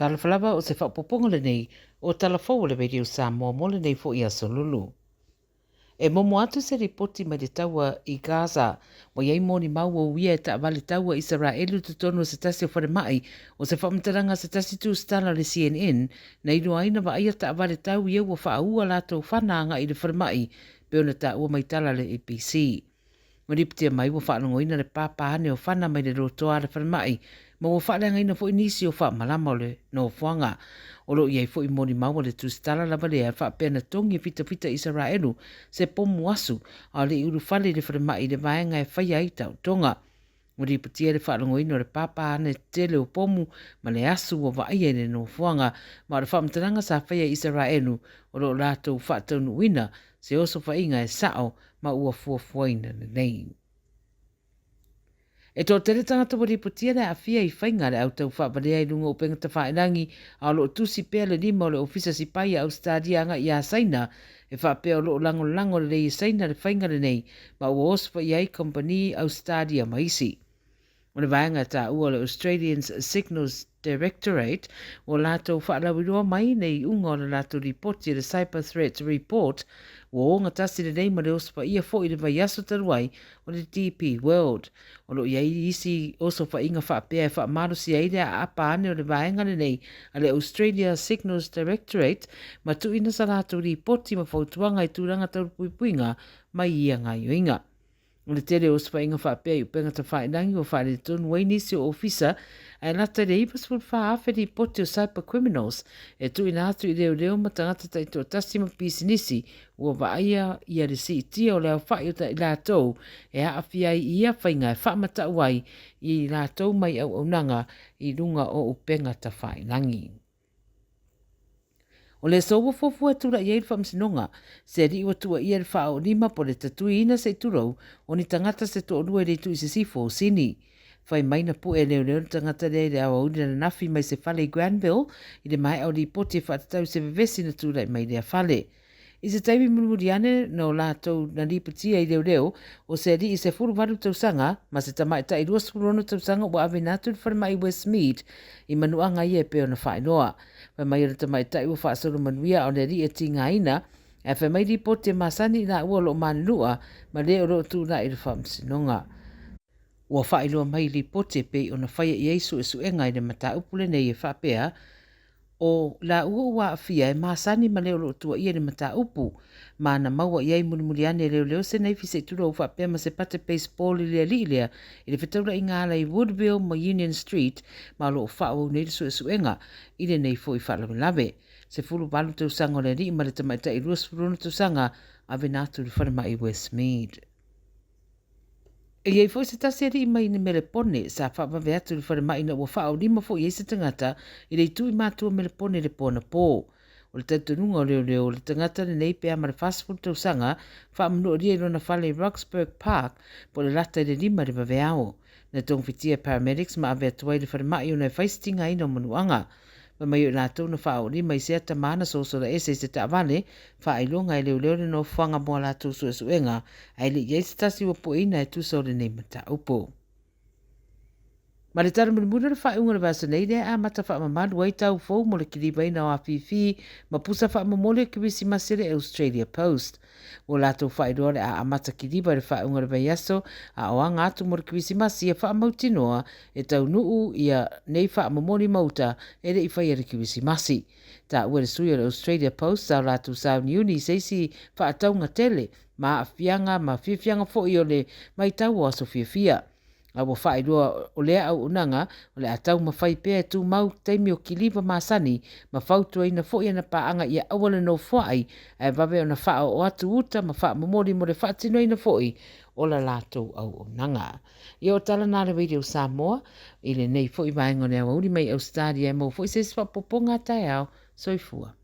Talofa lava o se faaopoopoga lenei o Tala Fou o le Radio Samoa mo lenei foi aso Lulu. E momo atu se lipoti mai le taua i Gaza, ua i ai molimau ua uia e taavale taua Isaraelu i totonu o se tasi o falemai o se faamatalaga a se tasi tusitala o le CNN na iloa ai na vaaia taavale tau ia ua faaua latou fana agai i le falemai pei ona taua mai tala a le ABC. Ua lipotia mai ua faalogoina le pāpā ane o fana mai le lotoa a le falemai ma ua faaleagaina foi nisi o faamalama o le nofoaga. O lo o i ai foi molimau a le tusitala lava lea e faapea na togi e fitafita Isaraelu se pomu asu a o le i ulufale i le falemai i le vaega e faia ai taotoga. Ua lipotia le faalogoina o le pāpā ane tele o pomu ma le asu ua vaaia i le nofoaga ma o le faamatalaga sa faia e Isaraelu o lo o latou faataunuuina se osofaiga e sao ma ua fuafuaina lelei. E toatele tagata ua lipotia le aafia i faiga a le au taufaavalea i luga o upega tafailagi, a o lo o tusi pea le lima o le Ofisa Sipai a Ausetalia agai ia Saina e faapea o lo o lagolago lelei e Saina le faiga lenei ma ua osofaia ai kamupani Ausetalia ma isi. O le vaega e taua o le Australian's Signals Directorate ua latou faalauiloa mai le iuga o le latou lipoti o le Cyber Threat Report ua ogatasi lelei ma le osofaia foi i le vaiaso talu ai o le DP World. O lo o i ai isi osofaiga faapea e faamalosia ai le aapa ane o le vaega lenei a le Australia Signals Directorate ma tuuina sa latou lipoti ma fautuaga i tulaga tau le puipuiga mai ia gaoioiga. O le tele o osofaiga faapea i upega tafailagi ua faaletonu ai nisi o ofisa ae lata i le 94,000 lipoti o cyber criminals e tuuina atu i leoleo ma tagata taitoatasi ma pisinisi ua vaaia ia le siitia o le aofai o i latou e aafia ai i ia faiga e faamatau ai i latou mai auaunaga i luga o upega tafailagi. O le aso ua fuafua e tulai ai le faamasinoga, se alii ua tuuaia i le faaoolima po o le tatuiina se i tulou o ni tagata se toalua i le itu i sisifo o Sini. Fai mai na pue e leoleo le tagata lea i le aoauli ananafi mai se fale i Granville i le maea o lipoti e faatatau i se vevesi na tulai mai i lea fale. I se taimi mulimuli ane no latou na lipotia i leoleo, o se alii 18 tausaga ma se tamaitai 26 tausaga ua aveina atu i le falemai Westmead i manuaga ia e pei ona faailoa. Fai mai o le tamaitai ua faasolo manuia a o le alii e tigaina, ae fai mai lipoti e masani i laua o lo o manunua ma le o lo o tulai i le faamasinoga. Ua faailoa mai i lipoti e pei ona faia i ai suesuega i le mataupu lenei e faapea, O laua ua aafia e masani ma le o lo o tuuaia i le mataupu, ma na maua i ai mulimuli ane e leoleo se naifi se i tulou faapea ma se pate baseball i le alii lea i le fetaulaiga ala i Woodville ma Union Street ma o lo o faaauau nei le suesuega i lenei foi faalavelave. 18 tausaga o le alii ma le tamaitai 26 tausaga avena atu i le falemai Westmead. E i ai foi se tasi alii mai Melepone sa faavave atu i le falemai ina ua faaolima foi i ai se tagata i le itu i matua Melepone i le po anapō. O le talitonuga o leoleo, o le tagata lenei pe a ma le 40 tausaga, faamanualia i lona fale i Roxburgh Park po o le lata i le 5 i le vaveao. Na togafitia e paramedics ma ave atu ai i le falemai ona e fai se tigaina o manuaga. Fai mai o i latou na faaoolima i sea tama na sosola ese i se taavale, faailoga e leoleo le nofoaga mo a latou suesuega, ae le i i ai se tasi ua pueina e tusa o lenei mataupu. Ma le tala mulimuli o le faaiuga o le vaiaso nei lea e amata faamamalu ai tau fou mo le kilivaina o afifi ma pusa faamomoli o Kerisimasi a le Australia Post. Ua latou faailoa le a amata kiliva i le faaiuga o le vaiaso a o aga atu mo le Kerisimasi ia faamautinoa e taunuu ia nei faamomoli mauta e le i faia le Kerisimasi. Taua e le sui o le Australia Post sa o latou sauniuni i se isi faatauga tele ma aafiaga ma fiafiaga foi o le maitau o aso fiafia. A ua faailoa o lea auaunaga o le a taumafai pea e tumau taimi o kiliva masani ma fautuaina foi ana paaga ia aua le nofoai ae vave ona faaoo atu uta ma faamomoli mo le faatinoina foi o la latou auaunaga. Ia o tala na a le Radio Samoa i lenei foi vaega o le aoauli mai Ausetalia e maua foi se isi faaopoopoga a taeao. Soifua.